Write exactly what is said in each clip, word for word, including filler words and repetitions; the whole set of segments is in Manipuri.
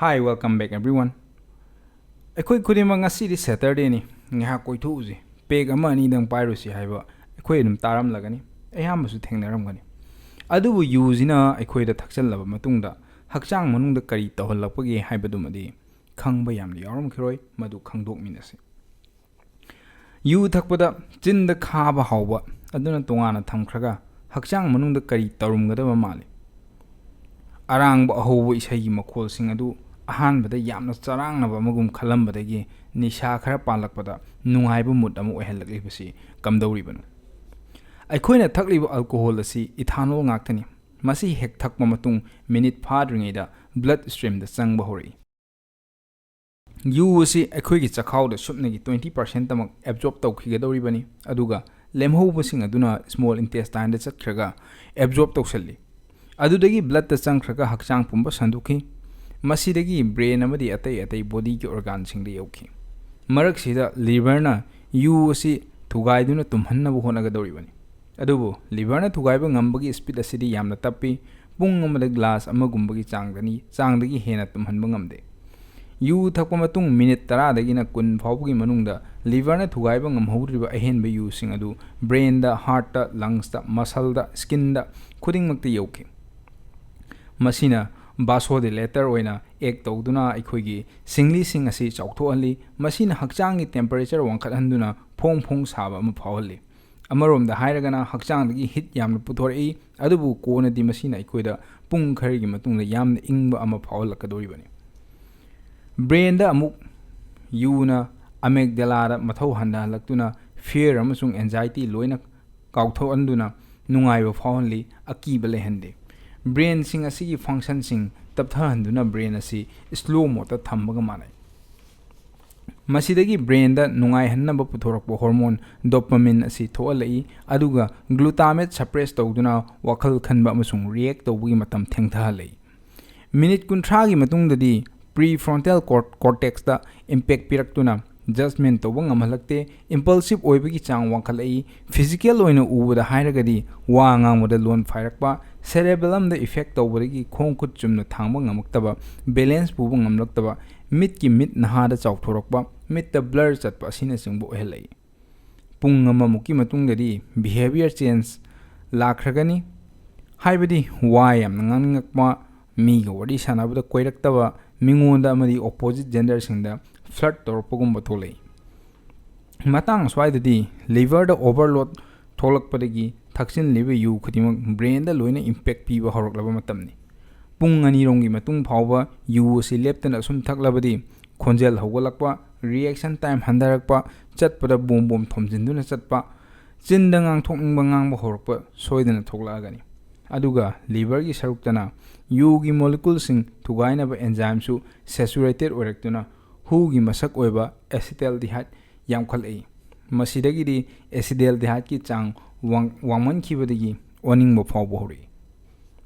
Hi, welcome back everyone. ꯑꯩꯈꯣꯏ ꯈꯨꯗꯤꯡꯃꯛ ꯉꯁꯤꯗꯤ Saturdayꯅꯤ, ꯉꯥꯏꯍꯥꯛ ꯀꯣꯏꯊꯣꯛꯎꯁꯤ, ꯄꯦꯛ ꯑꯃ ꯑꯅꯤꯗꯪ ꯄꯥꯏꯔꯨꯁꯤ ꯍꯥꯏꯕ ꯑꯩꯈꯣꯏ ꯑꯗꯨꯝ ꯇꯥꯔꯝꯂꯒꯅꯤ, ꯑꯌꯥꯝꯕꯁꯨ ꯊꯦꯡꯅꯔꯝꯒꯅꯤ꯫ ꯑꯗꯨꯕꯨ ꯌꯨꯁꯤꯅ ꯑꯩꯈꯣꯏꯗ ꯊꯛꯆꯜꯂꯕ ꯃꯇꯨꯡꯗ ꯍꯛꯆꯥꯡ ꯃꯅꯨꯡꯗ ꯀꯔꯤ ꯇꯧꯍꯜꯂꯛꯄꯒꯦ ꯍꯥꯏꯕꯗꯨꯃꯗꯤ ꯈꯪꯕ ꯌꯥꯝꯅ ꯌꯥꯎꯔꯝꯈꯤꯔꯣꯏ, ꯃꯗꯨ ꯈꯪꯗꯣꯛꯃꯤꯟꯅꯁꯤ꯫ ꯌꯨ ꯊꯛꯄꯗ ꯆꯤꯟꯗ ꯈꯥꯕ ꯍꯥꯎꯕ ꯑꯗꯨꯅ ꯇꯣꯉꯥꯟꯅ ꯊꯝꯈ꯭ꯔꯒ ꯍꯛꯆꯥꯡ ꯃꯅꯨꯡꯗ ꯀꯔꯤ ꯇꯧꯔꯝꯒꯗꯕ ꯃꯥꯜꯂꯤ? ꯑꯔꯥꯡꯕ ꯑꯍꯧꯕ ꯏꯁꯩꯒꯤ ꯃꯈꯣꯜꯁꯤꯡ ꯑꯗꯨ ꯑꯍꯥꯟꯕꯗ ꯌꯥꯝꯅ ꯆꯔꯥꯡꯅꯕ ꯑꯃꯒꯨꯝ ꯈꯜꯂꯝꯕꯗꯒꯤ ꯅꯤꯁꯥ ꯈꯔ ꯄꯥꯜꯂꯛꯄꯗ ꯅꯨꯡꯉꯥꯏꯕ mood ꯑꯃ ꯑꯣꯏꯍꯜꯂꯛꯂꯤꯕꯁꯤ ꯀꯝꯗꯧꯔꯤꯕꯅꯣ? ꯑꯩꯈꯣꯏꯅ ꯊꯛꯂꯤꯕ alcohol ꯑꯁꯤ ethanol ꯉꯥꯛꯇꯅꯤ꯫ ꯃꯁꯤ ꯍꯦꯛ ꯊꯛꯄ ꯃꯇꯨꯡ minute ꯐꯥꯗ꯭ꯔꯤꯉꯩꯗ blood streamꯗ ꯆꯪꯕ ꯍꯧꯔꯛꯏ꯫ ꯌꯨ ꯑꯁꯤ ꯑꯩꯈꯣꯏꯒꯤ ꯆꯈꯥꯎꯗ ꯁꯨꯞꯅꯒꯤ twenty percentꯇꯃꯛ absorb ꯇꯧꯈꯤꯒꯗꯧꯔꯤꯕꯅꯤ, ꯑꯗꯨꯒ ꯂꯦꯝꯍꯧꯕꯁꯤꯡ ꯑꯗꯨꯅ small intestineꯗ ꯆꯠꯈ꯭ꯔꯒ absorb ꯇꯧꯁꯜꯂꯤ꯫ ꯑꯗꯨꯗꯒꯤ bloodꯇ ꯆꯪꯈ꯭ꯔꯒ ꯍꯛꯆꯥꯡ ꯄꯨꯝꯕ ꯁꯟꯗꯣꯛꯈꯤ꯫ ꯃꯁꯤꯗꯒꯤ brain ꯑꯃꯗꯤ ꯑꯇꯩ ꯑꯇꯩ bodyꯒꯤ organꯁꯤꯡꯗ ꯌꯧꯈꯤ꯫ ꯃꯔꯛꯁꯤꯗ liverꯅ ꯌꯨ ꯑꯁꯤ ꯊꯨꯒꯥꯏꯗꯨꯅ ꯇꯨꯝꯍꯟꯅꯕ ꯍꯣꯠꯅꯒꯗꯧꯔꯤꯕꯅꯤ꯫ ꯑꯗꯨꯕꯨ liverꯅ ꯊꯨꯒꯥꯏꯕ ꯉꯝꯕꯒꯤ speed ꯑꯁꯤꯗꯤ ꯌꯥꯝꯅ ꯇꯞꯄꯤ꯫ ꯄꯨꯡ ꯑꯃꯗ glass ꯑꯃꯒꯨꯝꯕꯒꯤ ꯆꯥꯡꯗꯅꯤ, ꯆꯥꯡꯗꯒꯤ ꯍꯦꯟꯅ ꯇꯨꯝꯍꯟꯕ ꯉꯝꯗꯦ꯫ ꯌꯨ ꯊꯛꯄ ꯃꯇꯨꯡ minute ꯇꯔꯥꯗꯒꯤꯅ ꯀꯨꯟ ꯐꯥꯎꯕꯒꯤ ꯃꯅꯨꯡꯗ liverꯅ ꯊꯨꯒꯥꯏꯕ ꯉꯝꯍꯧꯗ꯭ꯔꯤꯕ ꯑꯍꯦꯟꯕ ꯌꯨꯁꯤꯡ ꯑꯗꯨ brainꯗ, heartꯇ, lungsꯇ, muscleꯗ, skinꯗ ꯈꯨꯗꯤꯡꯃꯛꯇ ꯌꯧꯈꯤ꯫ ꯃꯁꯤꯅ vasodilator ꯑꯣꯏꯅ act ꯇꯧꯗꯨꯅ ꯑꯩꯈꯣꯏꯒꯤ ꯁꯤꯡꯂꯤꯁꯤꯡ ꯑꯁꯤ ꯆꯥꯎꯊꯣꯛꯍꯜꯂꯤ꯫ ꯃꯁꯤꯅ ꯍꯛꯆꯥꯡꯒꯤ temperature ꯋꯥꯡꯈꯠꯍꯟꯗꯨꯅ ꯐꯣꯡ ꯐꯣꯡ ꯁꯥꯕ ꯑꯃ ꯐꯥꯎꯍꯜꯂꯤ꯫ ꯑꯃꯔꯣꯝꯗ ꯍꯥꯏꯔꯒꯅ ꯍꯛꯆꯥꯡꯗꯒꯤ heat ꯌꯥꯝꯅ ꯄꯨꯊꯣꯔꯛꯏ, ꯑꯗꯨꯕꯨ ꯀꯣꯟꯅꯗꯤ ꯃꯁꯤꯅ ꯑꯩꯈꯣꯏꯗ ꯄꯨꯡ ꯈꯔꯒꯤ ꯃꯇꯨꯡꯗ ꯌꯥꯝꯅ ꯏꯪꯕ ꯑꯃ ꯐꯥꯎꯍꯜꯂꯛꯀꯗꯧꯔꯤꯕꯅꯤ꯫ Brainꯗ ꯑꯃꯨꯛ ꯌꯨꯅ amygdalaꯗ ꯃꯊꯧ ꯍꯟꯊꯍꯜꯂꯛꯇꯨꯅ fear ꯑꯃꯁꯨꯡ anxiety ꯂꯣꯏꯅ ꯀꯥꯎꯊꯣꯛꯍꯟꯗꯨꯅ ꯅꯨꯡꯉꯥꯏꯕ ꯐꯥꯎꯍꯜꯂꯤ, ꯑꯀꯤꯕ ꯂꯩꯍꯟꯗꯦ꯫ Brainꯁꯤꯡ ꯑꯁꯤꯒꯤ functionꯁꯤꯡ ꯇꯞꯊꯍꯟꯗꯨꯅ brain ꯑꯁꯤ slow modeꯇ ꯊꯝꯕꯒ ꯃꯥꯟꯅꯩ꯫ ꯃꯁꯤꯗꯒꯤ brainꯗ ꯅꯨꯡꯉꯥꯏꯍꯟꯅꯕ ꯄꯨꯊꯣꯔꯛꯄ hormone dopamine ꯑꯁꯤ ꯊꯣꯛꯍꯜꯂꯛꯏ, ꯑꯗꯨꯒ glutamate suppress ꯇꯧꯗꯨꯅ ꯋꯥꯈꯜ ꯈꯟꯕ ꯑꯃꯁꯨꯡ react ꯇꯧꯕꯒꯤ ꯃꯇꯝ ꯊꯦꯡꯊꯍꯜꯂꯛꯏ꯫ Minute ꯀꯨꯟꯊ꯭ꯔꯥꯒꯤ ꯃꯇꯨꯡꯗꯗꯤ prefrontal cor-, cortexꯇ impact ꯄꯤꯔꯛꯇꯨꯅ judgement ꯇꯧꯕ ꯉꯝꯍꯜꯂꯛꯇꯦ, impulsive ꯑꯣꯏꯕꯒꯤ ꯆꯥꯡ ꯋꯥꯡꯈꯠꯂꯛꯏ, physical ꯑꯣꯏꯅ ꯎꯕꯗ ꯍꯥꯏꯔꯒꯗꯤ ꯋꯥ ꯉꯥꯡꯕꯗ ꯂꯣꯟ ꯐꯥꯏꯔꯛꯄ, Cerebellumꯗ effect ꯇꯧꯕꯗꯒꯤ ꯈꯣꯡ ꯈꯨꯠ ꯆꯨꯝꯅ ꯊꯥꯡꯕ ꯉꯝꯃꯛꯇꯕ, balance ꯄꯨꯕ ꯉꯝꯂꯛꯇꯕ, ꯃꯤꯠꯀꯤ ꯃꯤꯠ ꯅꯍꯥꯗ ꯆꯥꯎꯊꯣꯔꯛꯄ, ꯃꯤꯠꯇ blur ꯆꯠꯄ ꯑꯁꯤꯅꯆꯤꯡꯕ ꯑꯣꯏꯍꯜꯂꯛꯏ꯫ ꯄꯨꯡ ꯑꯃꯃꯨꯛꯀꯤ ꯃꯇꯨꯡꯗꯗꯤ behavior change ꯂꯥꯛꯈ꯭ꯔꯒꯅꯤ꯫ ꯍꯥꯏꯕꯗꯤ ꯋꯥ ꯌꯥꯝꯅ ꯉꯥꯡꯅꯤꯡꯉꯛꯄ, ꯃꯤꯒ ꯋꯥꯔꯤ ꯁꯥꯟꯅꯕꯗ ꯀꯣꯏꯔꯛꯇꯕ, ꯃꯤꯉꯣꯟꯗ ꯑꯃꯗꯤ opposite genderꯁꯤꯡꯗ flirt ꯇꯧꯔꯛꯄꯒꯨꯝꯕ ꯊꯣꯛꯂꯛꯏ꯫ ꯃꯇꯥꯡ ꯑꯁ꯭ꯋꯥꯏꯗꯗꯤ liverꯗ overload ꯊꯣꯛꯂꯛꯄꯗꯒꯤ ꯊꯛꯆꯤꯜꯂꯤꯕ ꯌꯨ ꯈꯨꯗꯤꯡꯃꯛ brainꯗ ꯂꯣꯏꯅ impact ꯄꯤꯕ ꯍꯧꯔꯛꯂꯕ ꯃꯇꯝꯅꯤ꯫ ꯄꯨꯡ ꯑꯅꯤꯔꯣꯝꯒꯤ ꯃꯇꯨꯡ ꯐꯥꯎꯕ ꯌꯨ ꯑꯁꯤ ꯂꯦꯞꯇꯅ ꯑꯁꯨꯝ ꯊꯛꯂꯕꯗꯤ ꯈꯣꯟꯖꯦꯜ ꯍꯧꯒꯠꯂꯛꯄ, reaction time ꯍꯟꯊꯔꯛꯄ, ꯆꯠꯄꯗ ꯕꯣꯝ ꯕꯣꯝ ꯊꯣꯝꯖꯤꯟꯗꯨꯅ ꯆꯠꯄ, ꯆꯤꯟꯗ ꯉꯥꯡꯊꯣꯛꯅꯤꯡꯕ ꯉꯥꯡꯕ ꯍꯧꯔꯛꯄ ꯁꯣꯏꯗꯅ ꯊꯣꯛꯂꯛꯑꯒꯅꯤ꯫ ꯑꯗꯨꯒ liverꯒꯤ ꯁꯔꯨꯛꯇꯅ ꯌꯨꯒꯤ moleculeꯁꯤꯡ ꯊꯨꯒꯥꯏꯅꯕ enzymeꯁꯨ saturated ꯑꯣꯏꯔꯛꯇꯨꯅ ꯍꯨꯒꯤ ꯃꯁꯛ ꯑꯣꯏꯕ acetaldehyde ꯌꯥꯝꯈꯠꯂꯛꯏ꯫ ꯃꯁꯤꯗꯒꯤꯗꯤ acetaldehydeꯀꯤ ꯆꯥꯡ ꯋꯥꯡ-, ꯋꯥꯡꯃꯟꯈꯤꯕꯗꯒꯤ ꯑꯣꯅꯤꯡꯕ ꯐꯥꯎꯕ ꯍꯧꯔꯛꯏ꯫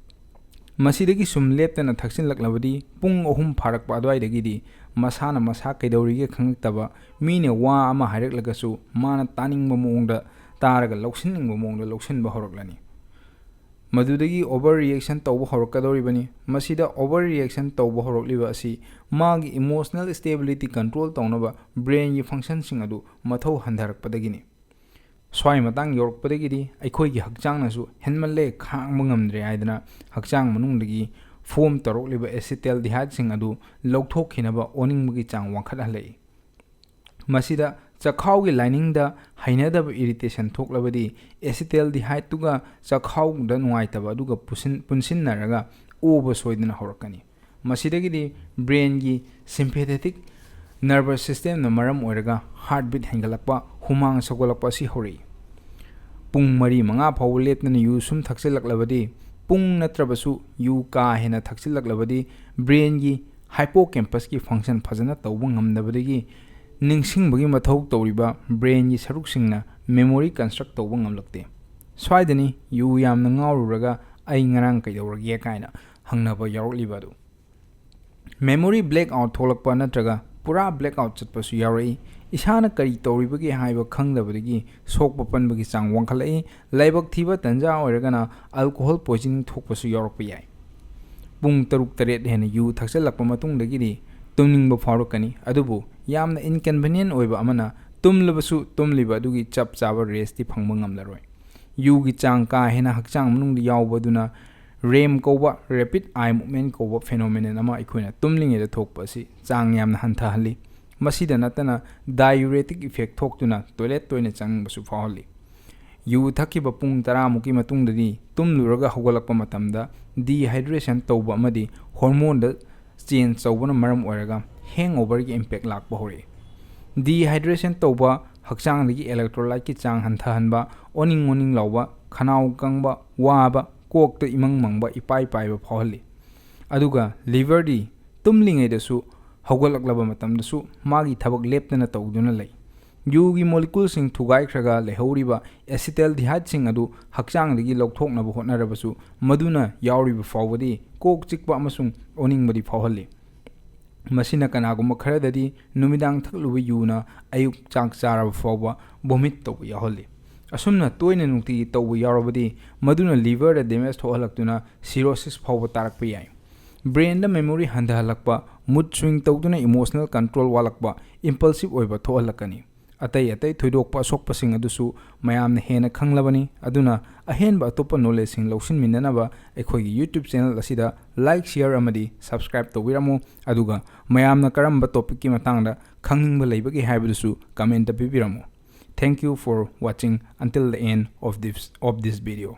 ꯃꯁꯤꯗꯒꯤ ꯁꯨꯝ ꯂꯦꯞꯇꯅ ꯊꯛꯆꯤꯜꯂꯛꯂꯕꯗꯤ ꯄꯨꯡ ꯑꯍꯨꯝ ꯐꯥꯔꯛꯄ ꯑꯗꯨꯋꯥꯏꯗꯒꯤꯗꯤ ꯃꯁꯥꯅ ꯃꯁꯥ ꯀꯩꯗꯧꯔꯤꯒꯦ ꯈꯪꯉꯛꯇꯕ, ꯃꯤꯅ ꯋꯥ ꯑꯃ ꯍꯥꯏꯔꯛꯂꯒꯁꯨ ꯃꯥꯅ ꯇꯥꯅꯤꯡꯕ ꯃꯑꯣꯡꯗ ꯇꯥꯔꯒ ꯂꯧꯁꯤꯟꯅꯤꯡꯕ ꯃꯑꯣꯡꯗ ꯂꯧꯁꯤꯟꯕ ꯍꯧꯔꯛꯂꯅꯤ꯫ ꯃꯗꯨꯗꯒꯤ over reaction ꯇꯧꯕ ꯍꯧꯔꯛꯀꯗꯧꯔꯤꯕꯅꯤ꯫ ꯃꯁꯤꯗ over reaction ꯇꯧꯕ ꯍꯧꯔꯛꯂꯤꯕ ꯑꯁꯤ ꯃꯥꯒꯤ emotional stability control ꯇꯧꯅꯕ brainꯒꯤ functionꯁꯤꯡ ꯑꯗꯨ ꯃꯊꯧ ꯍꯟꯊꯔꯛꯄꯗꯒꯤꯅꯤ꯫ ꯁ꯭ꯋꯥꯏ ꯃꯇꯥꯡ ꯌꯧꯔꯛꯄꯗꯒꯤꯗꯤ ꯑꯩꯈꯣꯏꯒꯤ ꯍꯛꯆꯥꯡꯅꯁꯨ ꯍꯦꯟꯃꯜꯂꯦ, ꯈꯥꯡꯕ ꯉꯝꯗ꯭ꯔꯦ ꯍꯥꯏꯗꯅ ꯍꯛꯆꯥꯡ ꯃꯅꯨꯡꯗꯒꯤ form ꯇꯧꯔꯛꯂꯤꯕ acetaldehydeꯁꯤꯡ ꯑꯗꯨ ꯂꯧꯊꯣꯛꯈꯤꯅꯕ ꯑꯣꯅꯤꯡꯕꯒꯤ ꯆꯥꯡ ꯋꯥꯡꯈꯠꯍꯜꯂꯛꯏ꯫ ꯃꯁꯤꯗ ꯆꯈꯥꯎꯒꯤ liningꯗ ꯍꯩꯅꯗꯕ irritation ꯊꯣꯛꯂꯕꯗꯤ acetaldehydeꯇꯨꯒ ꯆꯈꯥꯎꯗ ꯅꯨꯡꯉꯥꯏꯇꯕ ꯑꯗꯨꯒ ꯄꯨꯁꯤꯟ-, ꯄꯨꯟꯁꯤꯟꯅꯔꯒ ꯑꯣꯕ ꯁꯣꯏꯗꯅ ꯍꯧꯔꯛꯀꯅꯤ꯫ ꯃꯁꯤꯗꯒꯤꯗꯤ brainꯒꯤ sympathetic nervous systemꯅ ꯃꯔꯝ ꯑꯣꯏꯔꯒ heartbeat ꯍꯦꯟꯒꯠꯂꯛꯄ, ꯍꯨꯃꯥꯡ ꯁꯧꯒꯠꯂꯛꯄ ꯑꯁꯤ ꯍꯧꯔꯛꯏ꯫ ꯄꯨꯡ ꯃꯔꯤ ꯃꯉꯥ ꯐꯥꯎꯕ ꯂꯦꯞꯇꯅ ꯌꯨ ꯁꯨꯝ ꯊꯛꯆꯤꯜꯂꯛꯂꯕꯗꯤ ꯄꯨꯡ ꯅꯠꯇ꯭ꯔꯕꯁꯨ ꯌꯨ ꯀꯥ ꯍꯦꯟꯅ ꯊꯛꯆꯤꯜꯂꯛꯂꯕꯗꯤ brainꯒꯤ hippocampusꯀꯤ function ꯐꯖꯅ ꯇꯧꯕ ꯉꯝꯗꯕꯗꯒꯤ ꯅꯤꯡꯁꯤꯡꯕꯒꯤ ꯃꯊꯧ ꯇꯧꯔꯤꯕ brainꯒꯤ ꯁꯔꯨꯛꯁꯤꯡꯅ memory construct ꯇꯧꯕ ꯉꯝꯂꯛꯇꯦ꯫ ꯁ꯭ꯋꯥꯏꯗꯅꯤ ꯌꯨ ꯌꯥꯝꯅ ꯉꯥꯎꯔꯨꯔꯒ "ꯑꯩ ꯉꯔꯥꯡ ꯀꯩꯗꯧꯔꯒꯦ?" ꯀꯥꯏꯅ ꯍꯪꯅꯕ ꯌꯥꯎꯔꯛꯂꯤꯕ ꯑꯗꯨ꯫ Memory blackout ꯊꯣꯛꯂꯛꯄ ꯅꯠꯇ꯭ꯔꯒ ꯄꯨꯔꯥ blackout ꯆꯠꯄꯁꯨ ꯌꯥꯎꯔꯛꯏ꯫ ꯏꯁꯥꯅ ꯀꯔꯤ ꯇꯧꯔꯤꯕꯒꯦ ꯍꯥꯏꯕ ꯈꯪꯗꯕꯗꯒꯤ ꯁꯣꯛꯄ ꯄꯟꯕꯒꯤ ꯆꯥꯡ ꯋꯥꯡꯈꯠꯂꯛꯏ꯫ ꯂꯥꯏꯕꯛ ꯊꯤꯕ ꯇꯟꯖꯥ ꯑꯣꯏꯔꯒꯅ alcohol poisoning ꯊꯣꯛꯄꯁꯨ ꯌꯥꯎꯔꯛꯄ ꯌꯥꯏ꯫ ꯄꯨꯡ ꯇꯔꯨꯛ ꯇꯔꯦꯠ ꯍꯦꯟꯅ ꯌꯨ ꯊꯛꯆꯜꯂꯛꯄ ꯃꯇꯨꯡꯗꯒꯤꯗꯤ ꯇꯨꯝꯅꯤꯡꯕ ꯐꯥꯎꯔꯛꯀꯅꯤ꯫ ꯑꯗꯨꯕꯨ ꯌꯥꯝꯅ inconvenient ꯑꯣꯏꯕ ꯑꯃꯅ, ꯇꯨꯝꯂꯕꯁꯨ ꯇꯨꯝꯂꯤꯕ ꯑꯗꯨꯒꯤ ꯆꯞ ꯆꯥꯕ rest ꯇꯤ ꯐꯪꯕ ꯉꯝꯂꯔꯣꯏ꯫ ꯌꯨꯒꯤ ꯆꯥꯡ ꯀꯥ ꯍꯦꯟꯅ ꯍꯛꯆꯥꯡ ꯃꯅꯨꯡꯗ ꯌꯥꯎꯕ ꯑꯗꯨꯅ REM ꯀꯧꯕ, rapid eye movement ꯀꯧꯕ phenomenon ꯑꯃ ꯑꯩꯈꯣꯏꯅ ꯇꯨꯝꯂꯤꯉꯩꯗ ꯊꯣꯛꯄ ꯑꯁꯤ ꯆꯥꯡ ꯌꯥꯝꯅ ꯍꯟꯊꯍꯜꯂꯤ꯫ ꯃꯁꯤꯗ ꯅꯠꯇꯅ diuretic effect ꯊꯣꯛꯇꯨꯅ toilet ꯇꯣꯏꯅ ꯆꯪꯅꯤꯡꯕꯁꯨ ꯐꯥꯎꯍꯜꯂꯤ꯫ ꯌꯨ ꯊꯛꯈꯤꯕ ꯄꯨꯡ ꯇꯔꯥꯃꯨꯛꯀꯤ ꯃꯇꯨꯡꯗꯗꯤ ꯇꯨꯝꯂꯨꯔꯒ ꯍꯧꯒꯠꯂꯛꯄ ꯃꯇꯝꯗ dehydration ꯇꯧꯕ ꯑꯃꯗꯤ hormone ꯗ change ꯇꯧꯕꯅ ꯃꯔꯝ ꯑꯣꯏꯔꯒ hangover ꯒꯤ impact ꯂꯥꯛꯄ ꯍꯧꯔꯛꯏ꯫ Dehydration ꯇꯧꯕ, ꯍꯛꯆꯥꯡꯗꯒꯤ electrolyte ꯀꯤ ꯆꯥꯡ ꯍꯟꯊꯍꯟꯕ, ꯑꯣꯅꯤꯡ ꯑꯣꯅꯤꯡ ꯂꯥꯎꯕ, ꯈꯅꯥꯎ ꯀꯪꯕ, ꯋꯥꯕ, ꯀꯣꯛꯇ ꯏꯃꯪ ꯃꯪꯕ, ꯏꯄꯥꯏ ꯄꯥꯏꯕ ꯐꯥꯎꯍꯜꯂꯤ꯫ ꯑꯗꯨꯒ liver ꯗꯤ ꯇꯨꯝꯂꯤꯉꯩꯗꯁꯨ ꯍꯧꯒꯠꯂꯛꯂꯕ ꯃꯇꯝꯗꯁꯨ ꯃꯥꯒꯤ ꯊꯕꯛ ꯂꯦꯞꯇꯅ ꯇꯧꯗꯨꯅ ꯂꯩ꯫ ꯌꯨꯒꯤ molecule ꯁꯤꯡ ꯊꯨꯒꯥꯏꯈ꯭ꯔꯒ ꯂꯩꯍꯧꯔꯤꯕ acetaldehyde ꯁꯤꯡ ꯑꯗꯨ ꯍꯛꯆꯥꯡꯗꯒꯤ ꯂꯧꯊꯣꯛꯅꯕ ꯍꯣꯠꯅꯔꯕꯁꯨ ꯃꯗꯨꯅ ꯌꯥꯎꯔꯤꯕ ꯐꯥꯎꯕꯗꯤ ꯀꯣꯛ ꯆꯤꯛꯄ ꯑꯃꯁꯨꯡ ꯑꯣꯅꯤꯡꯕꯗꯤ ꯐꯥꯎꯍꯜꯂꯤ꯫ ꯃꯁꯤꯅ ꯀꯅꯥꯒꯨꯝꯕ ꯈꯔꯗꯗꯤ ꯅꯨꯃꯤꯗꯥꯡ ꯊꯛꯂꯨꯕ ꯌꯨꯅ ꯑꯌꯨꯛ ꯆꯥꯛ ꯆꯥꯔꯕ ꯐꯥꯎꯕ vomit ꯇꯧꯕ ꯌꯥꯎꯍꯜꯂꯤ꯫ ꯑꯁꯨꯝꯅ ꯇꯣꯏꯅ ꯅꯨꯡꯇꯤꯒꯤ ꯇꯧꯕ ꯌꯥꯎꯔꯕꯗꯤ ꯃꯗꯨꯅ liver ꯗ damage ꯊꯣꯛꯍꯜꯂꯛꯇꯨꯅ cirrhosis ꯐꯥꯎꯕ ꯇꯥꯔꯛꯄ ꯌꯥꯏ꯫ Brain ꯗ memory ꯍꯟꯊꯍꯜꯂꯛꯄ, mood swing ꯇꯧꯗꯨꯅ emotional control ꯋꯥꯠꯂꯛꯄ, impulsive ꯑꯣꯏꯕ ꯊꯣꯛꯍꯜꯂꯛꯀꯅꯤ꯫ ꯑꯇꯩ ꯑꯇꯩ ꯊꯣꯏꯗꯣꯛꯄ ꯑꯁꯣꯛꯄꯁꯤꯡ ꯑꯗꯨꯁꯨ ꯃꯌꯥꯝꯅ ꯍꯦꯟꯅ ꯈꯪꯂꯕꯅꯤ꯫ ꯑꯗꯨꯅ ꯑꯍꯦꯟꯕ ꯑꯇꯣꯞꯄ knowledge ꯁꯤꯡ ꯂꯧꯁꯤꯟꯃꯤꯟꯅꯅꯕ ꯑꯩꯈꯣꯏꯒꯤ YouTube channel ꯑꯁꯤꯗ like, share ꯑꯃꯗꯤ subscribe ꯇꯧꯕꯤꯔꯝꯃꯨ꯫ ꯑꯗꯨꯒ ꯃꯌꯥꯝꯅ ꯀꯔꯝꯕ topic ꯀꯤ ꯃꯇꯥꯡꯗ ꯈꯪꯅꯤꯡꯕ ꯂꯩꯕꯒꯦ ꯍꯥꯏꯕꯗꯨꯁꯨ comment ꯇ ꯄꯤꯕꯤꯔꯝꯃꯨ꯫ Thank you for watching until the end of this, of this video.